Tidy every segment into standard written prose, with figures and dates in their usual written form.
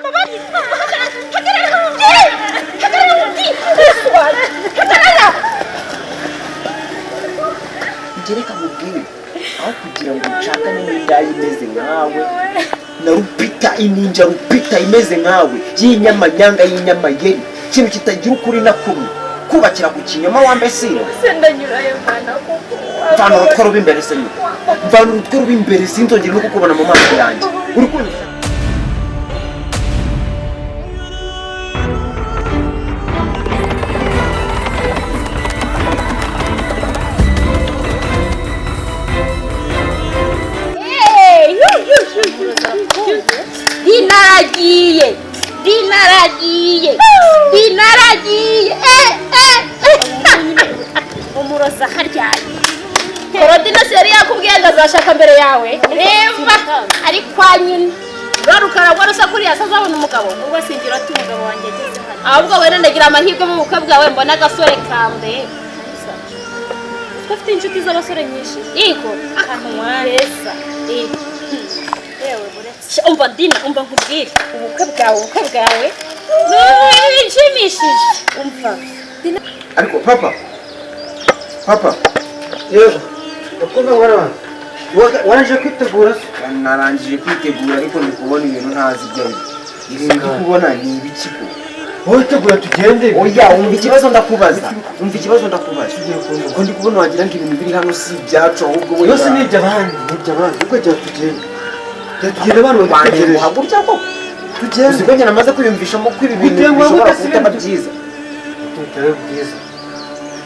Hagarara, hagarara, hagarara. Njye reka mubwire, aho kugira ngo nshakane n'indaya imeze nkawe na rupita, ininja rupita imeze nkawe, y'inyamanyanga, y'inyamayeri, ikintu kitagira ukuri na kumwe, kubakira ku kinyoma, wambesire. Se ndanyurayo mwana kuko? Mvana urutwe rubi imbere se nyine, mvana urutwe rubi imbere, sinzongere no kukubona mu maso yanjye. Uri kumva? Dinaragiye, dinaragiye, dinaragiye. Umuroza haryamye Korodina se yari yakubwiye ngo azashaka mbere yawe. Reba ari kwa nyina rura rusa kuriya se azabona umugabo? Ubwo singira ati umugabo wanjye ageze hano. Ahubwo wenda ndagira amahirwe mu bukwe bwawe mbona agasore kambe. Twe afite inshuti z'abasore nyinshi. Yego. Akantu beza. Yewe, buretse. Umva Dina, umva nkubwire, ubukwe bwawe, ubukwe bwawe ni ibintu bishimishije. Umva. Ariko papa, papa. Yego, ukumva mwana wanjye, warangije kwitegura se? Narangije kwitegura, ariko ndi kubona ibintu ntazi ibyo ari byo. Ibintu ndi kubona ni ibiki ko? Wowe tegura tugende. Oya, umva ikibazo ndakubaza, umva ikibazo ndakubaza. Tugiye kumva. Ko ndi kubona wagira ngo ibintu biri hano si ibyacu, ahubwo wenda Yose ni iby'abandi, ni iby'abandi. Ubwo jya tugende, jya tugende, abantu badutegereje. Wantenguha gutya ko Tugende. Uzi ko njye namaze kwiyumvishamo ko ibi bintu Gutenguha bishobora gute si kutaba ibintu- byiza? Bitari byiza.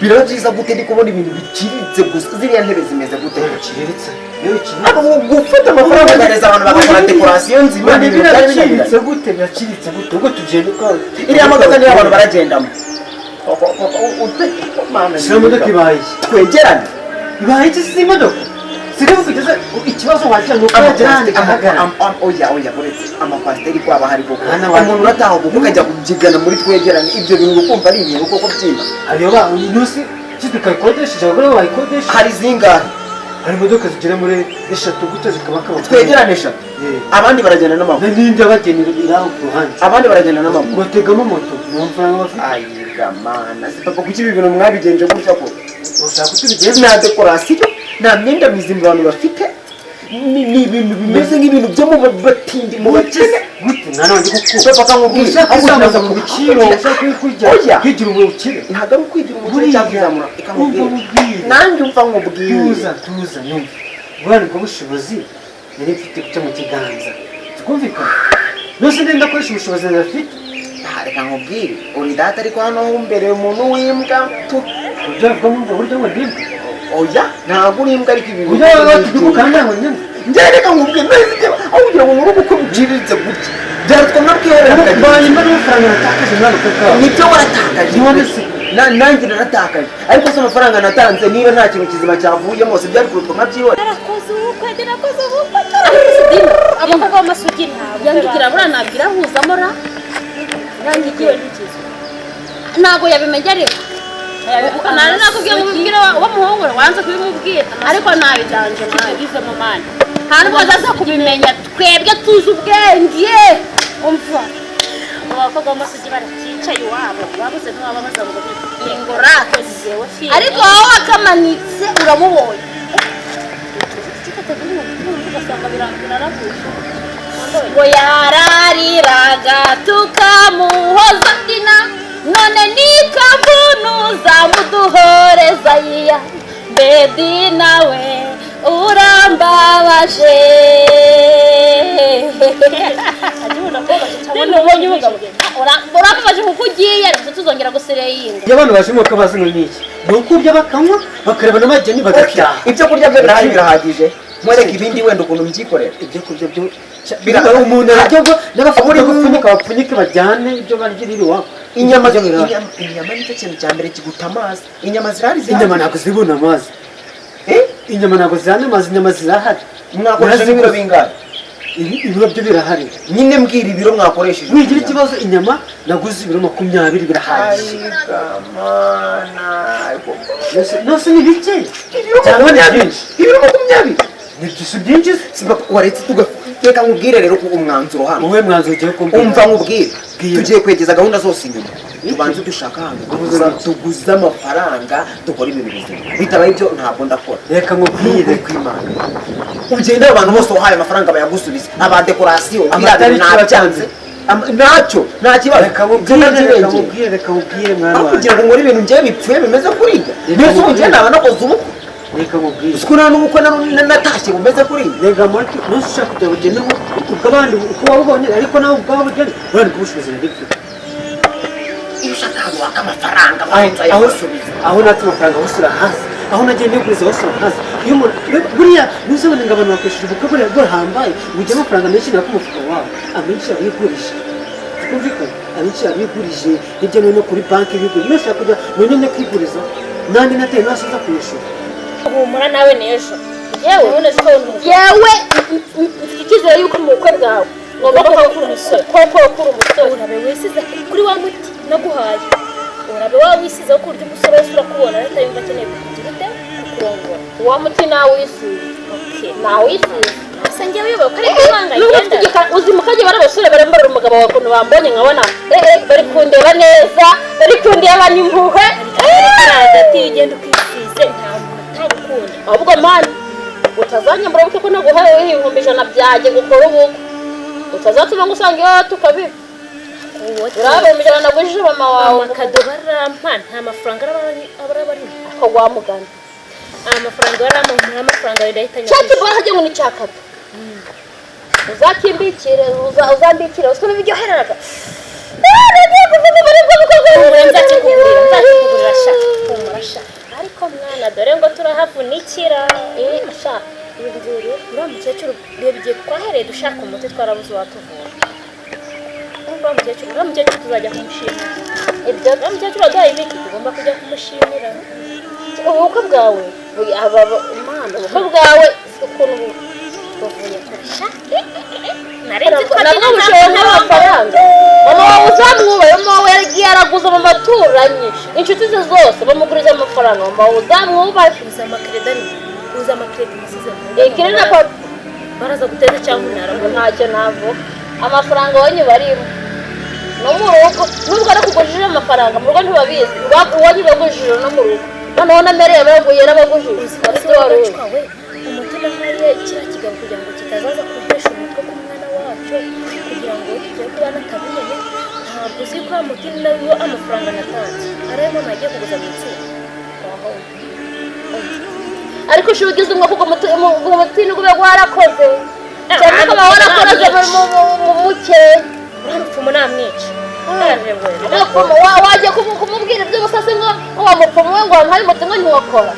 Biraba byiza gute ndi kubona ibintu biciriritse gusa? Ziriya ntebe zimeze gute? Biciriritse iyo biciriritse. Ariko gufata amafaranga ugahereza abantu bagakora dekorasiyo nzima ni ibintu byari Biraciriritse binaniranye. gute? Biraciriritse gute? Ubwo tugende uko Iriya modoka niyo abantu baragendamo. Si imodoka ibaye iki? Twegerane. Ibaye iki? Si imodoka sigaho kugeza ikibazo wagira ni uko yagera ahandi ikahagarara. Oya, oya, uretse amakwasiteri kwaba hari koko. Hano wa- Umuntu urataha ubukwe ukajya kubyigana muri twegerane, ibyo bintu ukumva ari ibintu koko byima? Hariyo ba ntusi si tukayikodesheje, abagore bayikodesha. Hari zingahe? Hari imodoka zigera muri eshatu gutyo zikaba kaba. Twegerane eshatu? Abandi baragenda n'amaguru. N'indi yabagenera iri aho ku ruhande. Abandi baragenda n'amaguru. Bategamo moto, ni amafaranga bafite. Ayiga mana, si papa, kuki ibi bintu mwabigenje gutya ko? Ushaka ko tubigenza? Nta dekorasiyo, nta myenda mizima abantu bafite, ni ibintu bimeze nk'ibintu byo mu batindi, mu bakene. Gute mwana wanjye kuko Papa, kamubwire. ushaka kwizamuza mu biciro, ushaka kujya Oya. kwigira umukire. Ntabwo ari ukwigira umukire Buriya, cyangwa kwizamura. Reka umva nkubwire. nkubwire. Nanjye umva nkubwire. Tuza, tuza nyumva. Buriya nibwo bushobozi nari mfite guca mu kiganza, tukumvikana nose ndenda akoresha ubushobozi nari. Ah, reka nkubwire, uri data, ariko hano imbere umuntu w'imbwa tu. Ibyo bavugamo ngo burya ngo ndibwe? Oya, ntabwo uri imbwa, ariko ibi Burya baba batubyuka ngo nyine. Njye reka nkubwire neza, ibyo aho kugira ngo nkore ubukwe buciriritse gutya byarutwa nkabwihorera. Hanyuma n'amafaranga natakaje mwana kuko Nibyo, waratakaje. None se? Nanjye naratakaje, ariko se amafaranga natanze niba nta kintu kizima cyavuyemo, si byari kurutwa nkabyihorera? Narakoze ubukwe, narakoze ubukwe. Ariko se Dina, Abakobwa b'amasugi ntabwo yangigira buriya nabwira ahuzamo ra yangigiwe n'ikizu. Ntabwo yabimenye, ariko nari nakubwiye ngo umubwire wa muhungu, wanze kubimubwira, ariko nabiganje nawe. Bivemo mani. Nta nubwo azaza kubimenya, twebwe tuzi ubwenge. Umva, abakobwa b'amasugi barakicaye iwabo, babuze ntiwababaza ngo bite. Ingora. Yewe fiye. Ariko wowe wakamanitse uramubonye. Ugasanga birarabuje. Ngo yarariraga tukamuhoza, Dina, none nikavunuza muduhoreza yiya. Mbe Dina we, urambabaje. Dina, ubonye umugabo. Urambabaje kuko ugiye, ariko tuzongera gusereyinga. Iyo abantu baje mu bukwe bazanywe n'iki? Ni ukurya, bakanywa, bakareba n'abageni, bagataha. Ibyo kurya byo birahari, birahagije. Mwereke ibindi wenda ukuntu mbyikorera. Ibyo kurya byo umuntu ararya n'abafite Buri gupfunyika bapfunyike bajyane ibyo barya iwabo. Inyama. Ibyo birahari. Inyama nicyo kintu cya mbere kiguta amazi. Inyama zirahari? Inyama ntabwo zibona amazi. Eh? Inyama ntabwo zihana amazi, inyama zirahari. Mwakoresheje ibiro bingahe? Ibiro byo birahari. Nyine mbwira ibiro mwakoresheje. Wigira ikibazo, inyama naguze ibiro 20 birahagije. Ariko mana. Nose ni bike Ibiro cyangwa ni 20. byinshi? Ibiro 20. Ni byinshi, si byinshi se? Si papa, waretse tuga Reka nkubwire rero ko umwanzuro hano. Wowe mwanzuro ugiye kumbwira. Umva nkubwire. Bwira. Tugiye kwegeza gahunda zose inyuma. Tubanze dushaka ahantu tuguze amafaranga dukora ibintu bizima. Bitabaye ibyo ntabwo ndakora. Reka nkubwire. Kwimana. Ugenda abantu bose wahaye amafaranga bayagusubiza. Aba decoration Amatariki nabyanze. Ntacyo nta kibazo. Reka nkubwire, reka nkubwire, reka nkubwire mwana Aho wanjye. kugira ngo nkore ibintu njyewe bipfuye bimeze kuriya. Mbese ubu njyewe naba nakoze ubukwe. Reka nkubwire. Uzi ko nta n'ubukwe natashye bumeze kuriya. Rega mati ntushaka kugira ngo ugende ubw'abandi uko wabubonye ariko nawe ubwawe ugende urabona ko ubushobozi nari mfite. Iyo ushaka ahantu waka amafaranga babanza yagusubiza. Aho natse amafaranga hose urahazi, aho nagiye niguriza hose urahazi. Iyo umuntu buriya ntuzabone ngo abantu bakoresheje ubukwe buriya bwahambaye ujya amafaranga menshi nako umufuka wawe amenshi yabigurije. Twumvikane, abenshi yabigurije hirya no hino kuri banki bigurije. Ntushaka kujya wenyine kwiguriza nandi nateye ntasoza kwishyura. Humura nawe n'ejo. Yewe yewe mfite icyizere yuko mu bukwe bwawe ngomba Ugomba gukura umusore. Koko gukura umusore. Urabe wisize kuri wa muti naguhaye. Urabe wa wisize ku buryo umusore wese urakubona ahita yumva akeneye kukugira ute kukurongora. Uwo muti nawisize. Okay. Nawisize. Gusa njyewe uyobewe ko ariko ibanga Nubwo mfite ngenda. igikara uzi mukajya bari abasore barambara umugabo wawe ukuntu bambonye nkabona bari kundeba neza, bari kundeba n'impuhwe. Hagati iyo ugenda ukisize nta muntu utagukunda. Ahubwo mani utazanyambura ubukwe ko naguhaye 100,000 byanjye ngo ukore ubukwe. Utazatuma ngo usange iwawe tukabiba. Urabe 100,000 nagujije mama wawe. Amakado barampa nta mafaranga araba arimo. Ako wamugana. Amafaranga barampa nta mafaranga ndahita Cya nyakwishyura. kibora hagiye ngo ni cyakato. Uzakimbikire, uzambikire, usome ibiryohereraga. Humura nzakikugurira, nzakikugurira sha. Humura sha. Ariko mwana dore ngo turahavunikira. Sha. Uriya mukecuru reba igihe twahereye dushaka umuti twarabuze uwatuvura. Uriya mukecuru tuzajya kumushimira. Ibyo Uriya mukecuru waduhaye imiti tugomba kujya kumushimira. Ubukwe bwawe Imana, ubukwe bwawe ukuntu Buvuye kure sha. Nari nzi ko nabwo bushoboye nk'amafaranga. Mama wawe uzamwubahe, mama wawe yagiye araguza mu baturanyi, inshuti ze zose bamuguriza amafaranga. Mama wawe uzamwubahe. Uza amakredi arimo. Uza amakredi musize mu rugo. Ikiri na papa Baraza guteza cyangwa unara ngo ntacyo navuga. Amafaranga wanyu barimo no mu rugo, nubwo arakugujije amafaranga mu rugo ntibabizi, iwanyu bagujije no mu rugo. Noneho na mere yarabagujije. Uzi wari we umutima nkariye kiriya kigabo kugira ngo kitazaza kumpesha umutwe ku mwana wacyo kugira ngo tugiye kuba natabimenye. Ntabwo uzi ko wa muti nawe amafaranga natanze ari ayo mama yagiye kuguza mu itsinda. Ariko ushobora ugize umwuka uwo muti ntube warakoze cyane ko baba warakoze mu muke. Uriya mupfumu namwica. Wajya kumubwira iby'ubusasi ngo wa mupfumu we ngo wamuhaye umuti ngo ntiwakora.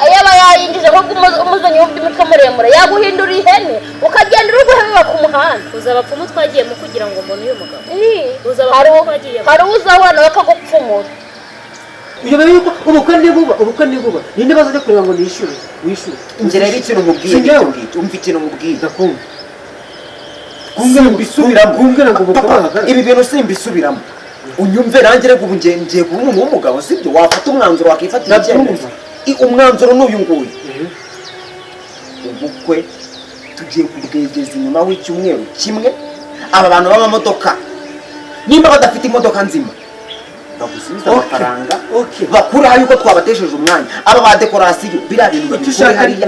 Ayaba yayinjije ahubwo umuzanye w'imitwe muremure yaguhindura ihene ukagenda uri guhebeba ku muhanda. Uzi abapfumu twagiyemo kugira ngo mbone uyu mugabo. Uzi abapfumu twagiyemo. Hari uzabona bakagupfumura. Uyobewe yuko ubukwe nibuba, ubukwe nibuba ninde bazajya kureba ngo nishyure wishyure. Njye rero ikintu nkubwiye Sinjyewe. nicyo ngicyo, umva ikintu nkubwiye. Ndakumva. Simbisubiramo. Kumbwira ngo ubukwe Papa, buhagarare. ibi bintu simbisubiramo. Unyumve nanjye reka ubu ngiye kuba umuntu w'umugabo sibyo wafata umwanzuro wakifatira icyemezo. Umwanzuro ni uyu nguyu. Ubukwe tugiye kubwegeza inyuma w'icyumweru kimwe. Aba bantu b'amamodoka nimba badafite imodoka nzima bagusubiza amafaranga bakuraho yuko twabatesheje umwanya. Aba ba dekorasiyo biriya bintu babikore hariya.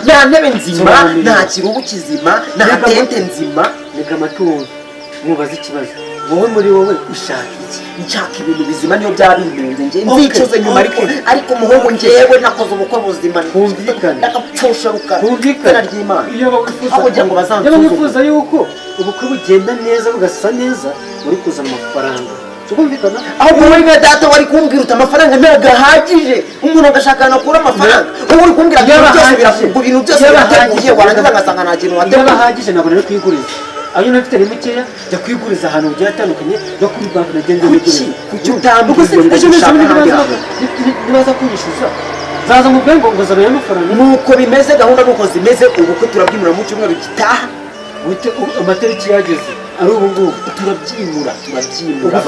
Nta ntebe nzima, nta kirubu kizima, nta tente nzima. Reka amatungo mubaze ikibazo. Wowe muri wowe ushaka iki? Nshaka ibintu bizima niyo byaba bihenze njye nzicuze nyuma ariko umuhungu njyewe nakoze ubukwe buzima ndakapfusha rukara. Kumvikane. Ry'Imana. Iyo wifuza Aho kugira ngo bazansuzume. Iyo wifuza yuko ubukwe bugenda neza bugasa neza uri kuzana amafaranga. Tukumvikana? Ahubwo wowe nka data wari kumbwira uti amafaranga ntabwo ahagije umuntu agashaka ahantu akura amafaranga. Wowe uri kumbwira ngo ibintu byose birafunguye, ibintu byose birateguye, warangiza ugasanga nta kintu wateguye. Iyo ahagije ntabwo nari kwiguriza. Ayo nafite ni mukeya jya kwiguriza ahantu hagiye hatandukanye no kuri banki nagenda niguriza. Kuki utambwiye ngo ushaka ahandi hantu? Nibaza kunyishyuza zaza mu bwengo ngo zana amafaranga. Nuko bimeze gahunda nuko zimeze ubukwe turabwimura mu cyumweru gitaha. Amatariki yageze. Ari ubu ngubu turabyimura, turabyimura.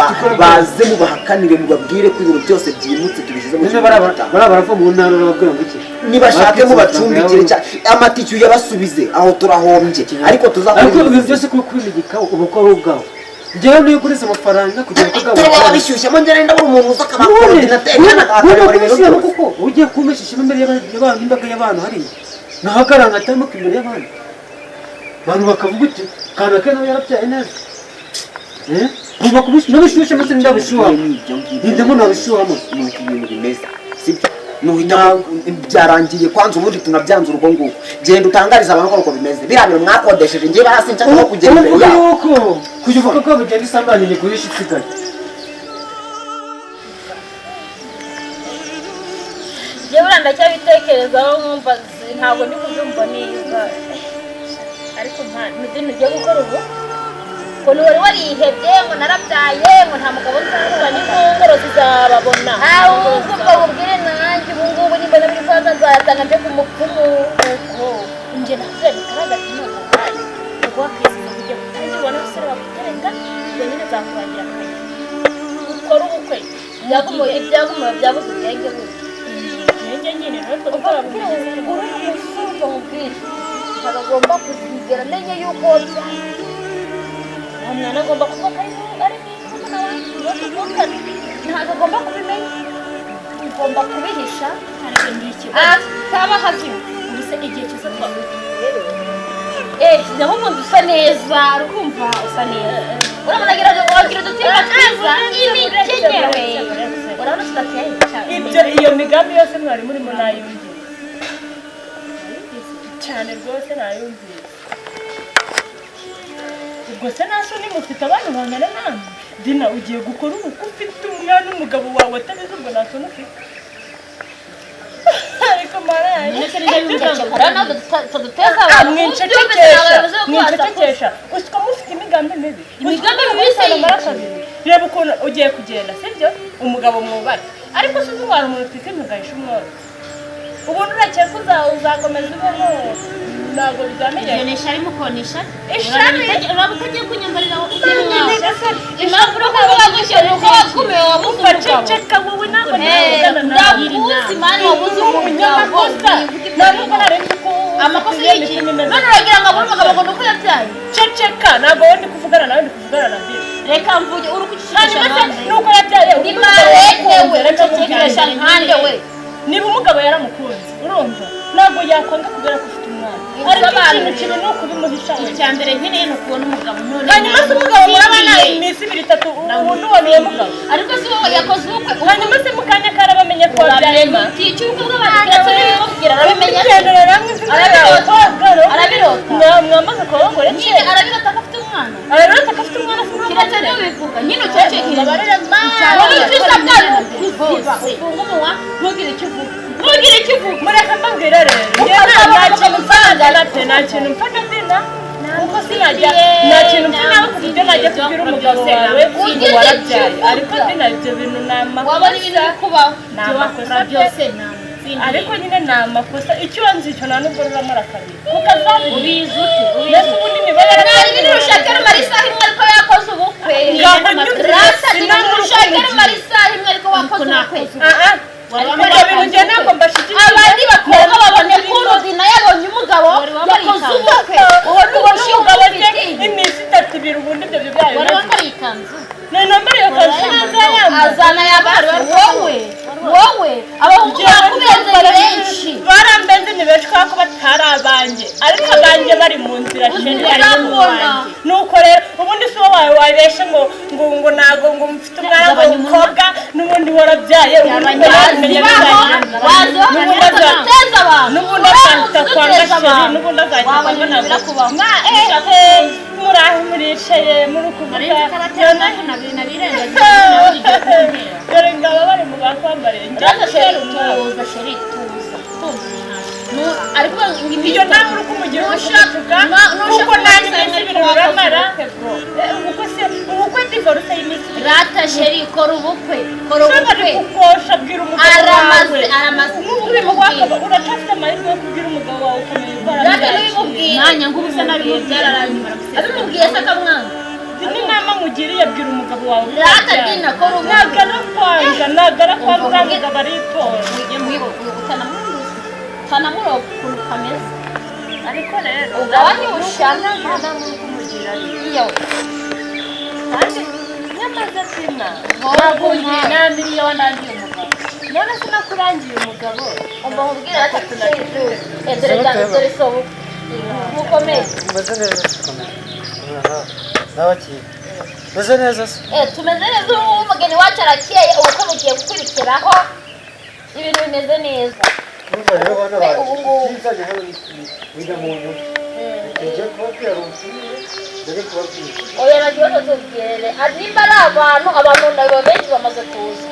Baze mubahakanire, mubabwire ko ibintu byose byimutse, tubishyize mu None bariya barava mu ntara, urababwira ngo iki? Nibashake mubacumbikire cyane, amatike uyabasubize, aho turahombye, ariko tuzakora. Ariko ibintu byose kuba kubimigikaho ubu ko ari ubwawe, njyewe niyo uguriza amafaranga kugira ngo Turaba bishyushyemo, njye ndabona umuntu uza akaba coordinateur akareba ibintu byose. Kuko ugiye kumpesha ishema imbere y'abantu, imbaga y'abantu hariya, nkahagarara nkatambuka imbere y'abandi abantu, bakavuga uti kanaka nawe yarabyaye neza. Ngomba kubishyushya ndetse ndabishyuhamo, ndimo nabishyuhamo. Nuko ibintu bimeze, sibyo? Nuhita byarangiye kwanza, ubundi tunabyanzura ubwo nguko. Genda utangariza abantu ko uko bimeze, biriya bintu mwakodesheje, njye hasi nshaka no kugera imbere Uvuga yabo. yuko kujya uvuga ko bugenda isambanye nigurisha isigaye. Njyewe buriya ndacyabitekerezaho, nkumva ntabwo ndi kubyumva neza, ariko nta ugiye gukora ubu ngo ni wari warihebye ngo narabyaye, ngo nta mugabo nzabona. N'inkongoro zizababona. Ahubwo ubwo bubwire nanjye ubu ngubu nimba biri kwanza nzayatanga nje ku mupfumu. Ubwo njye nakuze bigaragaza imana wahaye ubwo wakisiza kugira ngo utangire ubone abasore bagutereta, ubwo nyine nzakurangira akayira ukore ubukwe. Ibyagumuye byabuze ubwenge burya. Ubwenge nyine natwe Ubwo dukora. mubwire, uri umusore, ubwo mubwire ntabwo agomba kuzigera amenya yuko wabyaye. Uwo mwana agomba kuba ari ari mwiza wanjye uwo tuvukana. Ntabwo agomba kubimenya, ugomba kubihisha. Ariko ni ikibazo. Akaba hazima. Ubuse igihe cyose twa Naho ubundi usa neza, urukumva usa neza, urabona agira wagira udutimba twiza, imikenyero, urabona tudateye. Ibyo iyo migambi yose mwari murimo nayumvise cyane rwose, nayumvise. Ubwo se nta soni mufite, abantu bangana namwe? Dina, ugiye gukora ubukwe ufite umwana, umugabo wawe atabizi, ubwo nta soni ufite? Ariko mara yanjye. Natwe tuduteza abantu. Mwincecekesha, mwincecekesha. Usiko mufite imigambi mibi. Imigambi Usiko mibi se mufite amara yiki? Kabiri, reba ukuntu ugiye kugenda, sibyo? Umugabo mwubatse, ariko si umwana, umuntu utwika imigahisha umwotsi, ubundi urakeka uzakomeza ubeho, ntabwo bizamenyekana. Ishari mukonisha. Ishari? Uraba utagiye kunyambarira. Impamvu uri kuvuga gutyo ni uko wakumiwe, wabuze umugabo. Ceceka wowe, ntabwo ndavugana nawe. Ndakuzi mani, wabuze umugabo. Umunyamakosa, ntabwo nari nzi ko Amakosa ufite y'iki? imitima imeze. None uragira ngo abure umugabo ngo ni uko yabyaye? Ceceka, ntabwo wowe ndi kuvugana nawe, ndi kuvugana na Bill. Reka mvuge, uri kucecekesha Hanyuma se nkande? nuko yabyaye Ni marene we, ucecekesha nkande we? Niba umugabo yaramukunze, urumva ntabwo yakwanga kubera ko ufite umwana, ariko ikintu kibi ni ukubimuhisha we. Icya mbere nkeneye ni ukubona umugabo none. Hanyuma se umugabo murabana iminsi ibiri itatu, ubundi ubona uwo mugabo? Ariko si wowe yakoze ubukwe. Hanyuma se mu kanya karabamenye ko wabyaye ma? Utica ubukwe bw'abantu, ndetse n'ibimubwira arabimenya. Kugendera namwe mfite. Arabirota. Arabirota. Mwamaze kuba abagore Nyine arabirota ko afite umwana. Arabirota ko afite umwana, afite Kiretse umwana. n'ubivuga nyine, ucecekere. Wowe icyo usabwa ni ukuziba, ufunge umunwa, ntugire icyo uvuga, ntugire icyo uvuga. Mureka mbabwira rero, njye Ukazabona nta kintu umugabo. mpfa na pe, nta kintu mpfa na Dina, kuko sinajya, nta kintu mpfa nawe ku buryo najya kubwira umugabo wawe ngo Ugize icyo warabyaye. uvuga. Ariko Dina, ibyo bintu ni Wabona ibintu amakosa. bikubaho. Ni amakosa pe. Byose namutsindiye. Ariko nyine ni amakosa, icyo nzi cyo nta nubwo ruramara kabiri kuko azabizi. Ubizi ute? Mbese ubundi niba Nta ibintu ushaka rumara isaha imwe ariko yakoze ubukwe. Ngaho nyumvira. Rasa, ibintu ushaka rumara isaha imwe ariko wakoze ubukwe. Ah ah, ibyo bintu njye ntabwo mbashyigikiye. Abandi bakobwa babona ko Dina yabonye umugabo, yakoze ubukwe, uwo ni Ubona umugabo umushinga. rye iminsi itatu ibiri, ubundi ibyo byo byayo. Wari wambaye ikanzu. Nambara iyo kanzu neza yambaye. Azana yabari wowe, wowe abahungu bakubenze ni benshi. Barambenze ni benshi kubera ko batari abanjye, ariko abanjye bari mu nzira, chérie, bari mu Uzabona. wanjye. Nuko rero ubundi si wowe wawe wabeshe ngo ntago ngo mfite umwana ngo umukobwa, n'ubundi warabyaye, ubundi ngo nabimenya. Wazibaho, wazibaho. N'ubundi Uteza abantu. N'ubundi azahita kwanga, chérie, n'ubundi azahita Wabona kwanga. ibintu Ntabwo birakubaho. Muri aho muricaye muri kuvuga. Nabirengagije nawe ugiye kuntera. Dore ngaba bari mu bakwambariye njya Rasa gutera chérie, umwaka. tuza chérie, tuza, tuza. Ariko Iyo nama uri kumugira uri kumutuka, kuko nanjye iminsi ibiri ruramara. Ubukwe se, ubukwe, divorce y'iminsi ibiri? Rata chérie, kora ubukwe, kora Ushobora ubukwe. kukosha, bwira umugabo Aramaze, wawe. aramaze. N'ubwo uracyafite amahirwe yo kubwira umugabo wawe ukamenya uko Rata arabyakiye. n'ubimubwira. Mwanya ngo ubusa nabimubwiye, byararangiye baramusezera. Abimubwiye se akamwanga? nkugiriye, bwira umugabo wawe ko Rata wabyaye. Dina, kora ubukwe. Ntabwo arakwanga, ntabwo arakwanga, uriya mugabo aritonda. Utanamuroga ukuntu kameze. Ariko rero Ugabanye ubushana. nta muntu kumugira Iyo. kandi nyamaze Tina, Ntabwo nta miliyoni nangiye umugabo, none sinakurangiye umugabo. Umva nkubwire ati dore dore sobu mukomeye. Umeze neza se? Komera. Nabakiye. Umeze neza se? Tumeze neza, ubu umugeni wacu arakeye, ubukwe bugiye gukurikiraho, ibintu bimeze neza. Urumva rero bana banjye, Ubu ngubu. icyiza hano ni wiga mu nyungu. Ngiye kubabwira ubutumire, ndeke kubabwira. Oya, nta kibazo, tubwire. Nimba ari abantu nabo benshi bamaze kuza.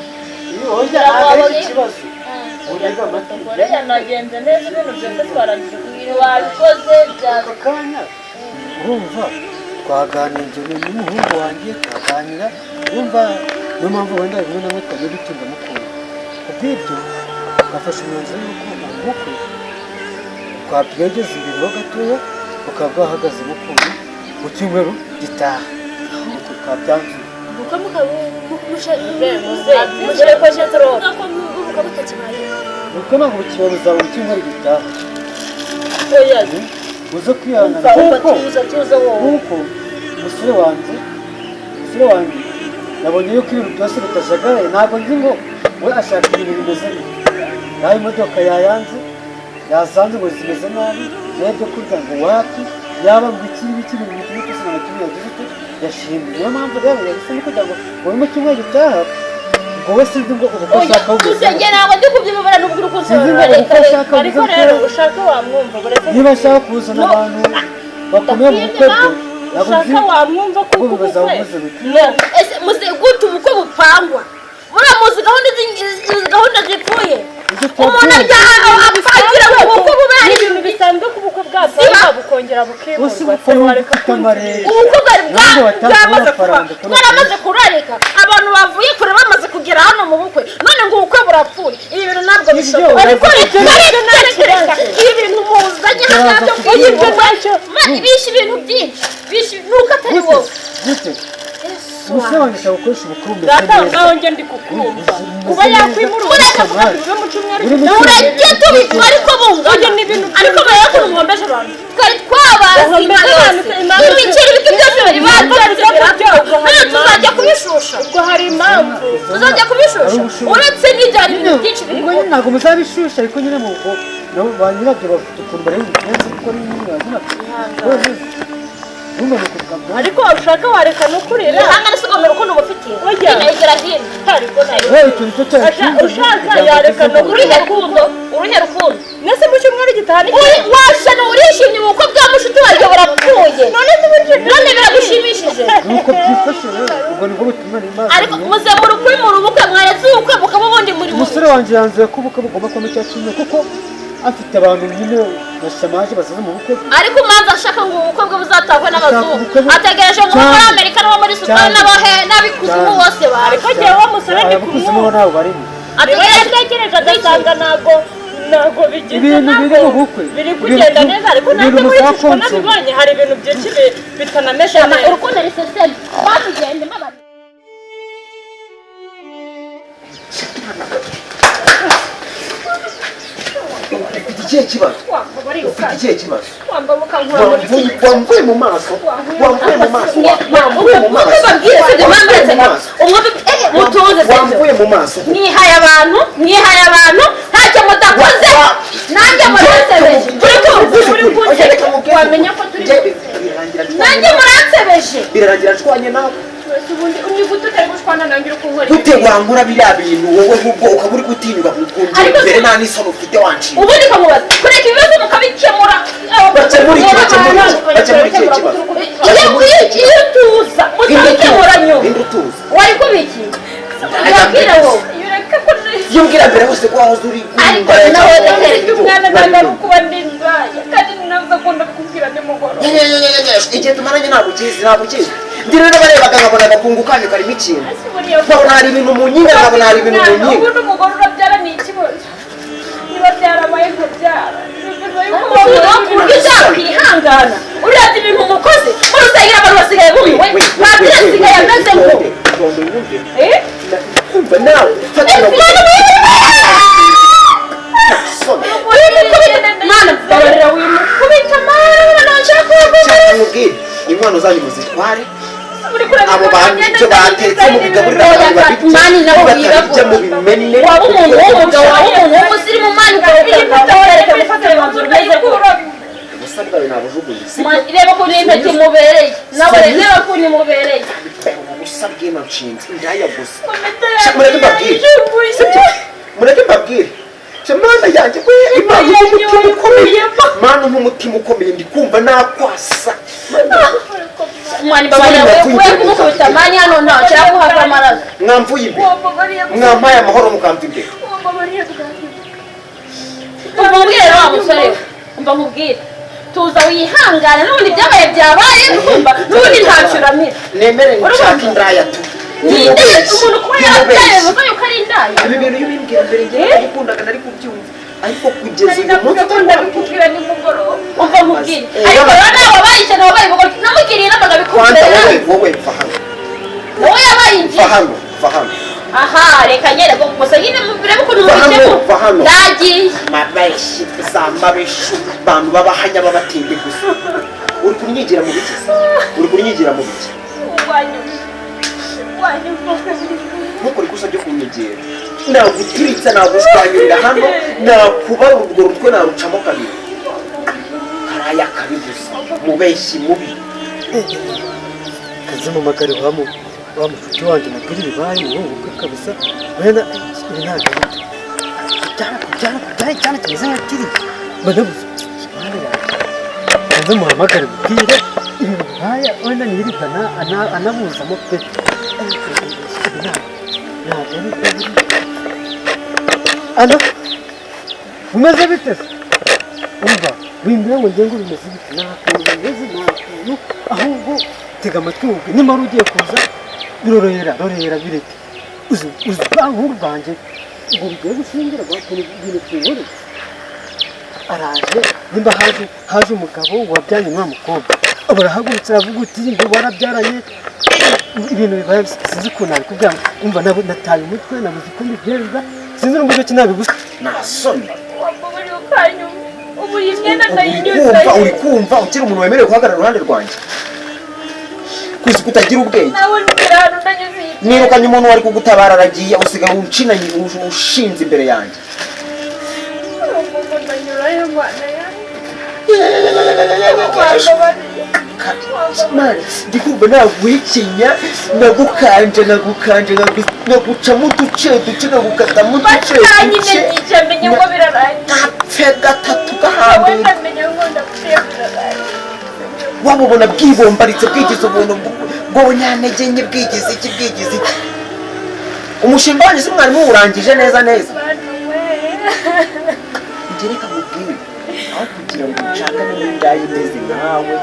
Iyo oya, ntabwo ari ikibazo. Urega amatwi. Buriya nagenze neza, ibintu byose twarangije. Ibintu babikoze bya Aka kanya urumva twaganiriye n'umuhungu wanjye, twaganira, urumva niyo mpamvu wenda rimwe na rimwe twagiye dutinda mukunda. Kubw'ibyo twafashe umwanzuro y'uko ubukwe twabwegeza imbere ho gatoya, bukaba bwahagaze mukunda mu cyumweru gitaha. Nuko twabyanzuye. Ubukwe mukaba ko ubukwe butakibaye. Ubukwe ntabwo bukiba, buzaba mu cyumweru gitaha. Oya. Uze kwihangana Umva, kuko tuza tuza wowe. Kuko umusore wanjye nabonye yuko ibintu byose bitajagaraye, ntabwo nzi ngo we ashaka ibintu bimeze bite. Naho imodoka yayanze, yasanze ngo zimeze nabi, nayo ibyo kurya ngo wapi, yaba ngo iki n'iki, ibintu bituma twese nta na kimwe yagize ute yashimye. Niyo mpamvu rero yahisemo kugira ngo ngo mu cyumweru gitaha, ngo we sinzi ngo ubukwe ashaka bumeze Tuze, njye ntabwo ndi kubyibabara n'ubwo uri Sinzi ngo kunsobanurira. ubukwe Reka ashaka Ariko bumeze rero bute. ushaka wamwumva, buretse. Niba ashaka kuzana abantu bakomeye mu bukwe bwe, ntabwo nzi Ushaka wamwumva kuko ngo buzaba ubukwe bumeze bute. No. Ese muzi gute ubukwe bupangwa? Buriya muzi gahunda gahunda zipfuye? Ibyo Umuntu twabyumva. arya apfa agira ngo ubukwe bube ari Ni ibintu bisanzwe ko ubukwe bwapangwa bukongera Bose bukimurwa. ubukwe Se wareka bufite amarere. Ubukwe bwari Nanjye watanze bwamaze kuba, amafaranga kuri bwaramaze kurarika, abantu bavuye kure bamaze kugera hano mu bukwe, none ngo ubukwe burapfuye. Ibi bintu ntabwo Ibyo bishoboka. uraza Ariko reka kubyumva. reka reka, ibi bintu muzanye hano Uraza byo kubyumva. kubyumva, bishe ibintu byinshi, bishe nuko atari Gute? wowe. Gute? Umusore wanjye ashaka gukoresha ubukwe bumeze Data, neza. ngaho njye ndi kukumva, kuba yakwimura Ureka ubukwe bube mu cyumweru Buri mu gitaha. Ureke tubikora ariko bungana. Ni ibintu Ariko bareba ukuntu muhombeje abantu, twari twabazi inka yose, imikeri, ibiti byose bari babyarutse, none tuzajya kubishusha. Ubwo hari impamvu. Tuzajya kubishusha. Uretse n'ibyo hari ibintu byinshi biri Ubwo nyine ntabwo muzabishusha, ariko nyine mu ubwo nabo ba nyirabyo bafite ukuntu bareba ubugenzi, kuko ari nyine ba nyirabyo. Urumva ni ukuvuga. Ariko ushaka wareka no kurira. Ihangane se, ugomba urukundo ubufitiye. Oya. Hino, egera hino. Ariko nawe Wowe ikintu cyo cyari Ushaka yareka no Uruhe rukundo? Uruhe rukundo? Nese mu cyumweru gitaha ni Uri washana, urishimye, ubukwe bwa mushuti wawe burapfuye, none biragushimishije? Nuko byifashe rero, ubwo nibwo butumwa n'Imana. Ariko muze muri kuri mu bukwe, mwaretse ubukwe bukaba ubundi muri mu Umusore wanjye yanzuye ko ubukwe bugomba kuba mu cya cyumweru, kuko afite abantu nyine bashamaje bazaza mu bukwe bwe. Ariko umanza ashaka ngo ubukwe bwe buzatahwe n'abazungu. Ubukwe Ategereje ngo bo muri Cyane. Amerika n'abo muri Sudani Cyane. n'abahe n'abikuzimu Cyane. bose baje. Ariko njyewe wa musore ndi Abakuzimu bo kumwumva. ntabwo barimo. Niwe Ategereje yatekereje agasanga ntabwo bigize, Ibintu biri ntabwo mu bukwe. biri kugenda Ibintu- neza, ariko nanjye ibintu nkurikije uko muzakonsoma. nabibonye hari ibintu byinshi bitanameze neza. Urukundo riseseme batugende mbabare. Ufite ikihe kibazo? Ufite ikihe kibazo? Wambabuka nkura muri Wamvuye mu maso, wamvuye mu maso, wamvuye mu maso. Babwire se Wamvuye mu maso. umwumve, mutuze se. Wamvuye mu maso. Mwihaye abantu, mwihaye abantu, ntacyo mudakoze, nanjye muransebeje. Turi kumva, turi kumva, Wamenya ko turi nanjye muransebeje. Birarangira nshwanye nawe. Wese ubundi unyigute utari gushwana nanjye uri kunkora. Gute wankora biriya bintu wowe, ahubwo ukaba uri gutinyuka kukungira Ariko imbere, nta n'isoni ufite wanshinga? Ubundi ukamubaza kureka ibibazo mukabikemura. Bakemura iki? Bakemura iki? Bakemura ikihe kibazo? Iyo tuza muzabikemura nyuma. Inde utuza? Wari kubiki wabwira wowe? Ureka ko Iyo umbwira mbere hose ko wahoze uri Ariko nawe nari umwana, ntabwo ari ukuba ndi indaya, kandi nawe akunda kukubwira nimugoroba. Igihe tumaranye ntabwo ukizi, ntabwo ukizi. Ndi rero nabarebaga nkabona agakungu kanyu karimo ikintu, nkabona hari ibintu mu nyinga, nkabona hari ibintu mu nyinga. Ubundi umugore urabyara ni ikibazo, niba byarabaye nkabyara bivuze yuko Ku buryo uzakwihangana. Urebye ibintu mukoze muri rusengero, abantu basigaye bumiwe, padiri asigaye ameze ngo Eh? Kumva nawe fatira. Mana, babarira, wimukubita, mana, nshaka kuvuga. Cyangwa mubwire inkwano zanyu muzitware. Abo bantu ibyo batetse mubigaburira abantu babirya. Mani, nabo batabirya mubimene. Waba umuntu w'umugabo, waba umuntu w'umusirimu, mani, ukareka gufata umwanzuro umeze gutya. Ubusa bwawe nabujugunye, si? Mani, reba ukuntu intoki mubereye nawe, reba ukuntu mubereye. Ubusa bw'ino nshinzi indaya gusa. Sha, mureke mbabwire, sibyo? Mureke mbabwire. Sha, Mana yanjye we, Imana nk'umutima ukomeye, Mana nk'umutima ukomeye, ndi kumva nakwasa. Mani, babarira, we kumukubita, mani, hano nta nshaka kuhava amaraso. Mwamvuye imbere, mwampaye amahoro mukamva imbere. Umva nkubwire wa musore we, umva nkubwire, tuza wihangane, n'ubundi byabaye byabaye, urumva n'ubundi ntacyo uramira. Nemere nshaka indaya tu? Ni indaya, umuntu kuba yarabyaye bivuze yuko ari indaya? Ibi bintu iyo ubimbwira mbere, njyewe nagukundaga, nari kubyumva, ariko kugeza uyu munsi Ndabikubwira nimugoroba. Umva nkubwire. Eh, Ariko rero nawe wabaye ishyano, wabaye ubugoryi, namugiriye inama Kwanza nkabikubwira. Wowe, wowe, va hano. Wowe yabaye injiji. Va hano, va hano. Aha, reka nyere gusa nyine murebe ukuntu Va hano, mubikemura. va hano. Ndagiye. Mabeshi za mabeshi, abantu b'abahanya b'abatindi gusa. Uri kunyigira mu biki se? Uri kunyigira mu biki? Ntukore ikosa ryo kunyegera, naguturitsa, nagushwanyurira hano, nakubara urwo rutwe narucamo kabiri. Karaya kabi gusa, mubeshyi mubi. Kazimamagare wa mushuti wanjye, mubwire ibibaye muri ubu bukwe kabisa. Wenda ibi ntabwo ari byo. Kubyara, kubyara, kubyara icyana kimeze nka kiriya, mba nabuze Mana yanjye. Kanze muhamagare mubwire ibi bibaye, wenda niyiribwa anabuzamo pe. Ibi ntabwo ari byo buriya. Alo, bumeze bite se? Umva, wimbwira ngo ngiye ngo bimeze bite? Nta kuntu bimeze, nta kuntu. Ahubwo tega amatwi wumve, nimba wari ugiye kuza birorohera, rorera, bireke. Uzi bwa nkuru bwanjye ngo bigiye gushyingira ukuntu ibintu tubibone. Araje, nimba haje umugabo wabyanye n'uwa mukobwa, barahagurutse, aravuga uti ngo barabyaranye. Ibintu bibaye sinzi ukuntu nabikubwira. Umva, nataye umutwe, nabuze uko mbigenza, sinzi n'uburyo ki nabigusa. Nta soni. Wambabariye ukanyuma, ubu iyi myenda Uri ndayinyuzayo. kumva, uri kumva ukiri umuntu wemerewe guhagarara iruhande rwanjye kuzi kutagira ubwenge? Nawe ngera hano ndanyuze iyi myenda. Nirukanye umuntu wari kugutabara, aragiye, usigaye uncinanye, ushinze imbere yanjye. Ubwo ndanyurayo, Mana yanjye, wambabariye. Mani, ndi kumva naguhekenya, nagukanje, nagukanje, nagucamo uduce duce, nagukatamo uduce duce. Batanyimenyesha menye ngo birarangiye. Gapfe gatatu Wowe gahambira. Ndamenye ngo ndapfuye, birarangiye. Wabubona bwibombaritse, bwigize ubuntu bw'ubunyantege nke, bwigize iki, bwigize iki. Umushinga wanyu se mwarimu wurangije neza neza? Bana we. Njye reka mubwire, aho kugira ngo nshakane n'indaya imeze nkawe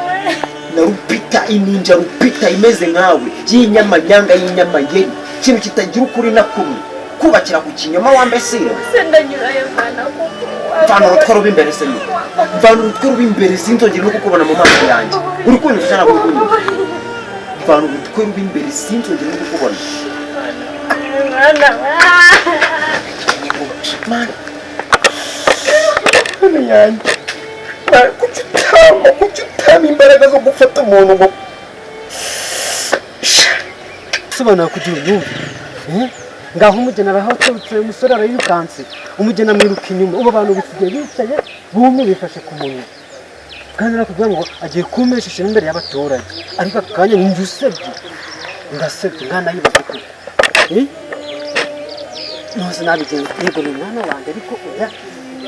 na rupita, ininja rupita imeze nkawe, y'inyamanyanga, y'inyamayeri, ikintu kitagira ukuri na kumwe, kubakira ku kinyoma, wambesire. Se ndanyurayo, Mana, kuko Mvana urutwe rubi imbere se nyine, mvana urutwe rubi imbere, sinzongere no kukubona mu maso yanjye. Uri kunyumva cyangwa ntabwo uri kunyumva? Mvana urutwe rubi imbere, sinzongere no kukubona. Mwana we. Mana, Mana yanjye. Mana, kuki utama imbaraga zo gufata umuntu ngo Sobanura kugira unyumve. Eh? Ngaho umugeni arahaturutse, umusore arayirukanse, umugeni amwiruka inyuma. Ubu abantu bisigaye bicaye bumwe bifashe ku munwa, kandi nakubwira ngo agiye kumpesha ishema imbere y'abaturage, ariko aka kanya numva usebye, ndasebye nganayibaza koko. Eh? Nose nabigenza? Yego, ni umwana wanjye, ariko oya,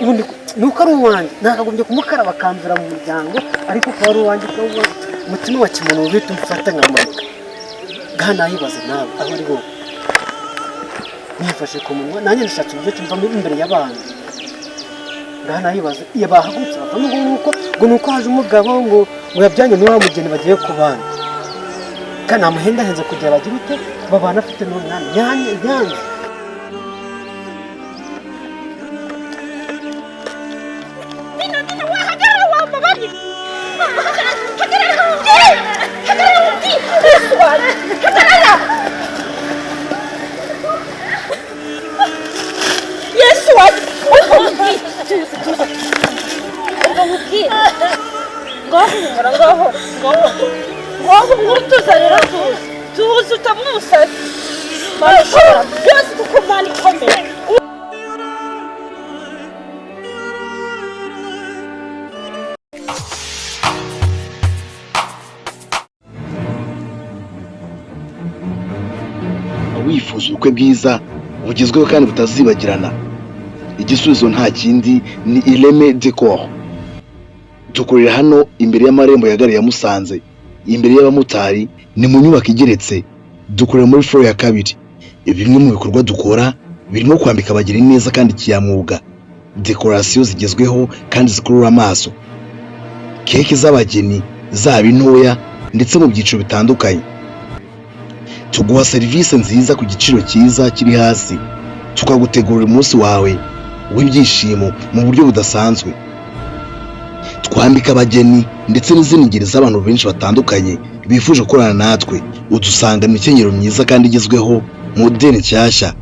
ubundi nuko ari uwanjye nakagombye kumukaraba akamvira mu muryango, ariko kuba ari uwanjye ukaba umutima wa kimuntu uhita umufata nkamureka. Bwanayibaze nawe aho ari wowe. Nifashe ku munwa, nanjye ndashatse uburyo kimvamo imbere y'abantu. Bwanayibaze iyo bahagurutse bavamo ngo nuko haje umugabo ngo yabyanye n'uwa mugeni bagiye kubana, kandi namuhendahenze kugira bagire ute, babana afite n'umwana yanjye yanze. Dina, Dina, wahagarara, wambabariye. Hagarara, Ngaho humura, ngaho, ngaho, ngaho humura, tuza rero, tuza, tuza, utaba umusazi. Mana ishobora byose, kuko Mana ikomeye. Wifuza ubukwe bwiza bugezweho kandi butazibagirana? Igisubizo nta kindi, ni Ireme Decor. Dukorera hano imbere y'amarembo ya gare ya Musanze, imbere y'abamotari, ni mu nyubako igeretse. Dukorera muri floor ya kabiri. Bimwe mu bikorwa dukora birimo kwambika abageni neza kandi kinyamwuga, dekorasiyo zigezweho kandi zikurura amaso, keke z'abageni zaba intoya ndetse mu byiciro bitandukanye. Tuguha serivisi nziza ku giciro cyiza kiri hasi, tukagutegurira umunsi wawe w'ibyishimo mu buryo budasanzwe. Twambika abageni ndetse n'izindi ngeri z'abantu benshi batandukanye bifuje gukorana natwe. Udusanga imikenyero myiza kandi igezweho, modeli nshyashya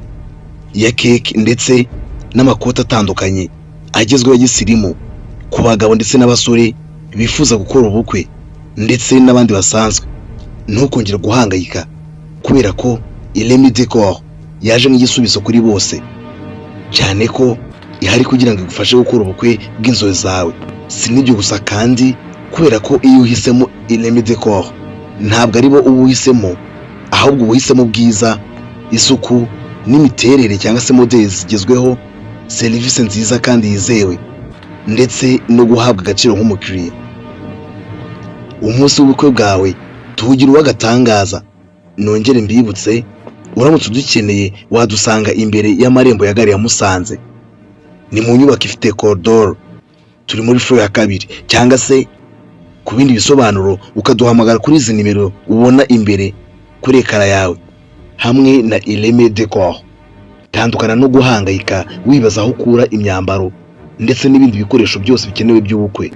ya keke ndetse n'amakoti atandukanye agezweho ya gisirimu ku bagabo ndetse n'abasore bifuza gukora ubukwe ndetse n'abandi basanzwe. Ntukongere guhangayika kubera ko Ireme Decor yaje nk'igisubizo kuri bose, cyane ko ihari kugira ngo igufashe gukora ubukwe bw'inzozi zawe. Si n'ibyo gusa kandi, kubera ko iyo uhisemo Ireme Decor ntabwo ari bo uba uhisemo, ahubwo uba uhisemo ubwiza, isuku n'imiterere cyangwa se modeli zigezweho, serivisi nziza kandi yizewe, ndetse no guhabwa agaciro nk'umukiriya. Umunsi w'ubukwe bwawe tuwugira uw'agatangaza. Nongere mbibutse, uramutse udukeneye wadusanga imbere y'amarembo ya gare ya Musanze, ni mu nyubako ifite koridoro, turi muri floor ya kabiri, cyangwa se ku bindi bisobanuro ukaduhamagara kuri izi nimero ubona imbere kuri ekara yawe. Hamwe na Ireme Decor tandukana no guhangayika wibaza aho ukura imyambaro ndetse n'ibindi bikoresho byose bikenewe by'ubukwe.